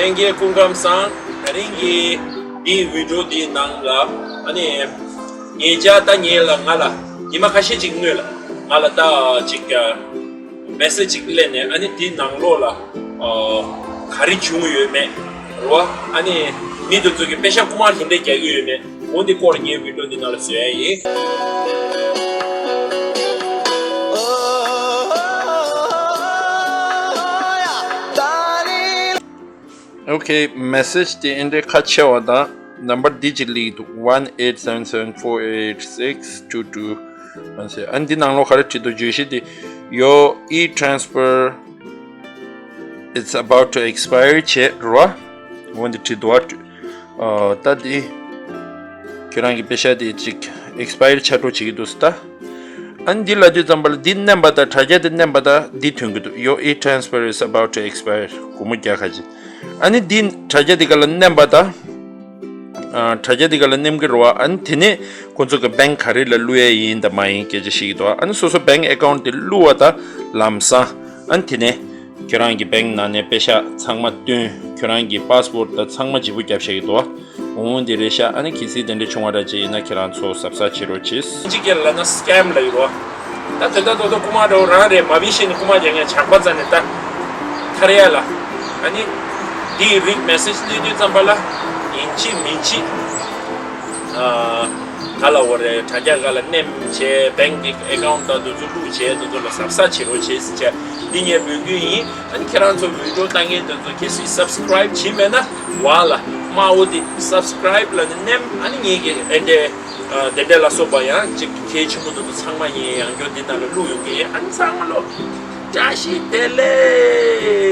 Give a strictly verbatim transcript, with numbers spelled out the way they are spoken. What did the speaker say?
ལྷན་རྒྱས་སྐུ་ཁམས་བཟང་། ད་རིང་གི་འདིའི་བི་ཌིའོ་འདིའི་ནང་ལ་ཨ་ནི་ངེད་ཅག་ད་ངེད་ལ་ང་ལ་ཉི་མ་ཁ་ཤས་ཅིག་སྔོན་ལ་ང་ལ་ད་ཅིག་མེ་སེ་ཇི་ཅིག་སླེབས་ནས། ཨ་ནི་འདིའི་ནང་ལོགས་ལ་ཨ་ག་རེ་བྱུང་ཡོད་མེད་རེད་བ། ཨ་ནི་མི་དེ་ཚོ་གི་པེ་ཤག་རྐུ་མ་དེ་འདྲ་རྒྱག་གི་ཡོད་མེད། འོ་འདི་སྐོར་ངའི་བི་ཌིའོ་འདི་ནང་ལ་བཟོ་ཡ་ཡིན། Okay, message དེ་ཨེ་འདྲའི་ཁ་ཕྱེ་བ་དང་ནམ་བར་འདི་གཅིག་སླེབས་འདུག one eight seven seven four eight six two two one six. ཨ་འདི་ནང་ལོགས་ག་རེ་བྲིས་འདུག་བརྗོད་གཞི་དེ། Your e-transfer, it's about to expire བྱས་རོ། འོ་འདི་བྲིས་འདུག་བ། ཨ་ད་འདི་ཁྱོད་རང་གི་པེ་ཤག་དེ་ཅིག་ཨེག་སི་པ་ཡར་ཆགས་འགྲོ་བྱེད་ཀྱི་འདུག་ཟེར་ད། ཨ་ནི་འདི་ལབ་དུས་ཙམ་པ་ལ་འདི་མནན་པ་དང་། དྲ་རྒྱ་དེ་མནན་པ་དང་འདི་ཐོན་གྱི་འདུག Your e-transfer is about to expire. སྒོར་མོ་བརྒྱ་ཁ་ཅིག་ཨ་ནི་འདི་དྲ་རྒྱ་འདི་ག་ལ་མནན་པ་དང་། ཨ་དྲ་རྒྱ་འདི་ག་ལ་མནན་གྱི་རེད་བ། ཨ་ནི་དེ་ནས་ཁོ་ཚོ་གི་བེང་ག་རེ་ལ་བླུག་ཡས་ཡིན་དང་མ་ཡིན་སྐད་ཆ་བཤད་ཀྱི་འདུག་ཨ་ནི་སོ་སོ་བེང་ཨེ་ཀའུན་ཊི་དེ་བླུགས་པ་དང་ལམ་སང་། ཨ་ནི་དེ་ནས་ཁྱོད་རང་གི་བེང་ནང་ནས་པེ་ཤག་ཚང་མ་བཏོན། ཁྱོད་རང་གི་པཱ་སི་ཝརཌ་དང་ཚང་མ་བརྗེ་པོ་བརྒྱབ་བཞག་གི་འདུག་འོ་འདི་རེད་ཤག་ཨ་ནི་གལ་སྲིད་དེ་འདྲ་བྱུང་བ་འདྲ་ཅིག་ཡིན་ན་ཁྱེད་རང་ཚོ་གཟབ་གཟབ་བྱེད་རོགས་གྱིས། གཅིག་གིས་ལབ་ན་སི་ཀེམ་ལབ་ཡོད་རོ། ད་དེ་ལྟར་ཏོག་ཏོག་རྐུ་མ་འདྲ་བོ་རང་རེད། མ་བིན་ཤེས་ནས་རྐུ་མ་རྒྱག་མཁན་ཇག་པ་རྩ་ནས་ད་ཐར་ཡ་ལ། ཨ་ནི་འདིའི་རིགས་མེ་སེ་ཇི་སླེབས་དུས་ཙམ་པ་ལ་ཡིན་གཅིག་མིན་གཅིག་ཨ་ག་ལབ་དགོས་རེད། དྲ་རྒྱ་སྒང་ལ་མནན་བྱས། བེང་གི་ཨེ་ཀའུན་ཊི་དང་དེ་ཚོ་བླུགས་བྱས། དེ་ཚོ་ལ་གཟབ་གཟབ་བྱེད་རོགས་བྱེད་ཟེར་བྱས་འདི་ངའི་འབོད་སྐུལ་ཡིན། ཨ་ནི་ཁྱེད་རང་ཚོ་བི་ཌིའོ་ལྟ་མཁན་དེ་ཚོ་གལ་སྲིད་སབ་སི་ཀ་རའིབ་བྱས་མེད་ན་ཝ་ལ་དམར་པོ་དེ་སབ་སི་ཀ་རའིབ་ལབ་ནས་མནན། ཨ་ནི་ངེད་ཀྱི་ཨེ་འདྲའི་ཨ་དེ་འདྲ་ལ་སོགས་པ་ཡང་ཅིག་གལ་ཆེན་པོ་དེ་ཚོ་ཚང་མ་ངས་ཡང་བསྐྱར་འདི་ནང་ལ་བླུགས་ཡོང་གི་ཡིན། ཨ་ནི་ཚང་མ་ལོ་བཀྲ་ཤིས་བདེ་ལེགས།